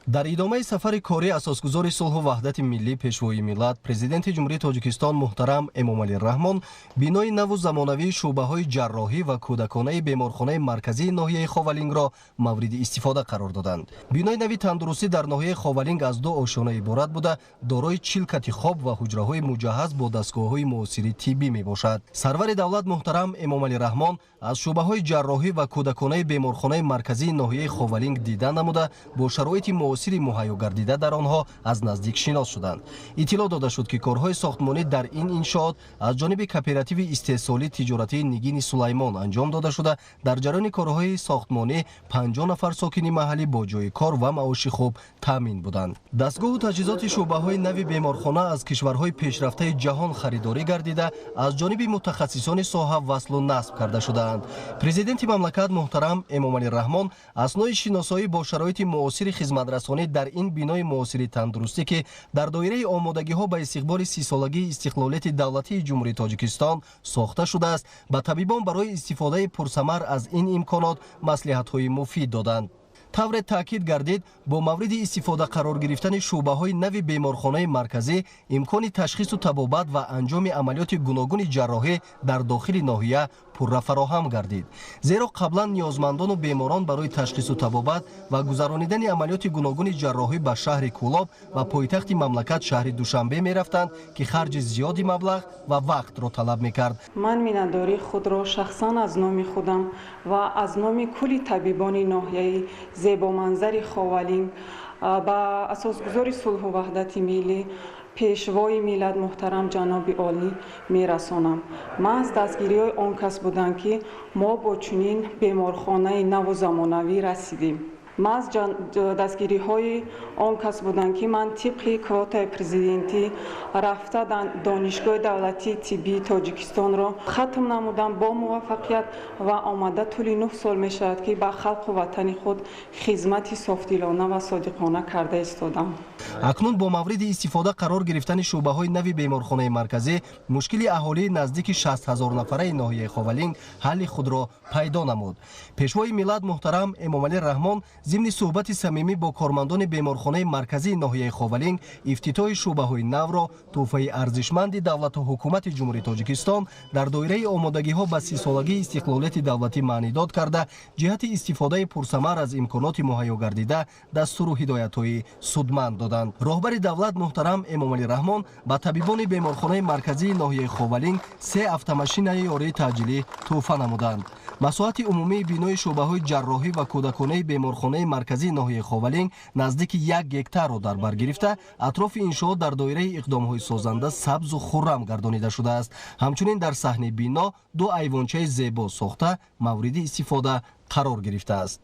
Дар идомаи сафари корӣ асосгузори сулҳу ваҳдати миллӣ, Пешвои миллат, Президенти Ҷумҳурии Тоҷикистон муҳтарам Эмомалӣ Раҳмон бинои наву замонавии шӯъбаҳои ҷарроҳӣ ва кӯдаконаи беморхонаи марказии ноҳияи Ховалингро мавриди истифода қарор доданд. Бинои нави тандурустӣ дар ноҳияи Ховалинг аз ду ошёна иборат буда, дорои 40 кати хоб ва ҳуҷраҳои муҷаҳҳаз бо дастгоҳҳои муосири тиббӣ мебошад. Сарвари давлат муҳтарам Эмомалӣ Раҳмон аз шӯъбаҳои ҷарроҳӣ ва кӯдаконаи беморхонаи марказии ноҳияи Ховалинг дида намуда, бо шароити муосири муҳайё гардида дар онҳо аз наздик шинос шуданд. Иттилоъ дода шуд, ки корҳои сохтмонӣ дар ин иншоот аз ҷониби кооперативи истеҳсолӣ тиҷоратии Нигини Сулаймон анҷом дода шуда, дар ҷараёни корҳои сохтмонӣ 50 нафар сокини маҳаллӣ бо ҷойи кор ва маоши хуб таъмин буданд. Дастгоҳу таҷҳизоти шӯъбаҳои нави беморхона аз кишварҳои пешрафтаи ҷаҳон харидорӣ гардида, аз ҷониби мутахассисони соҳа васлу насб карда шудаанд. Президенти мамлакат муҳтарам Эмомалӣ Раҳмон аснои шиносоӣ бо шароити муосири хизматрасонӣ дар ин бинои муосири тандурустӣ, ки дар доираи омодагиҳо ба истиқболи 30-солагии истиқлолияти давлатии Ҷумҳурии Тоҷикистон сохта шудааст, ба табибон барои истифодаи пурсамар аз ин имконот маслиҳатҳои муфид доданд. Тавре таъкид гардид, бо мавриди истифода қарор гирифтани шӯъбаҳои нави беморхонаи марказӣ имкони ташхису табобат ва анҷоми амалиёти гуногуни ҷарроҳӣ дар дохили ноҳия пурра фароҳам гардид, зеро қаблан ниёзмандону беморон барои ташхису табобат ва гузаронидани амалиёти гуногуни ҷарроҳӣ ба шаҳри Кӯлоб ва пойтахти мамлакат, шаҳри Душанбе, мерафтанд, ки харҷи зиёди маблағ ва вақтро талаб мекард. Ман миннатдории худро шахсан аз номи худам ва аз номи кулли табибони ноҳияи зебоманзари Ховалинг ба асосгузори сулҳу ваҳдати миллӣ, Пешвои миллат муҳтарам ҷаноби олӣ мерасонам. Маҳз дастгириҳои он кас буданд, ки мо бо чунин беморхонаи наву замонавӣ расидем. Маҳз дастгириҳои он кас буданд, ки ман тибқи квотаи президентӣ рафта, Донишгоҳи давлатии тиббии Тоҷикистонро хатм намудам бо муваффақият ва омада тӯли 9 сол мешавад, ки ба халқу ватани худ хизмати софдилона ва содиқона карда истодам. Акнун бо мавриди истифода қарор гирифтани шӯъбаҳои нави беморхонаи марказӣ мушкили аҳолии наздики 60 000 нафараи ноҳияи Ховалинг ҳалли худро пайдо намуд. Пешвои миллат муҳтарам Эмомалӣ Раҳмон зимни суҳбати самимӣ бо кормандони беморхонаи марказии ноҳияи Ховалинг ифтитоҳи шӯъбаҳои навро тӯҳфаи арзишманди давлату ҳукумати Ҷумҳурии Тоҷикистон дар доираи омодагиҳо ба 30-солагии истиқлолияти давлатӣ маънидод карда, ҷиҳати истифодаи пурсамар аз имконоти муҳайё гардида дастуру ҳидоятҳои судманд доданд. Роҳбари давлат муҳтарам Эмомалӣ Раҳмон ба табибони беморхонаи марказии ноҳияи Ховалинг се автомашинаи ёрии таъҷилӣ тӯҳфа намуданд. Масоҳати умумии бинои шӯъбаҳои ҷарроҳӣ ва кӯдаконаи беморхонаи марказии ноҳияи Ховалинг наздики 1 гектарро дар бар гирифта, атрофи иншоот дар доираи иқдомҳои созанда сабзу хуррам гардонида шудааст. Ҳамчунин дар саҳни бино ду айвончаи зебо сохта, мавриди истифода қарор гирифтааст.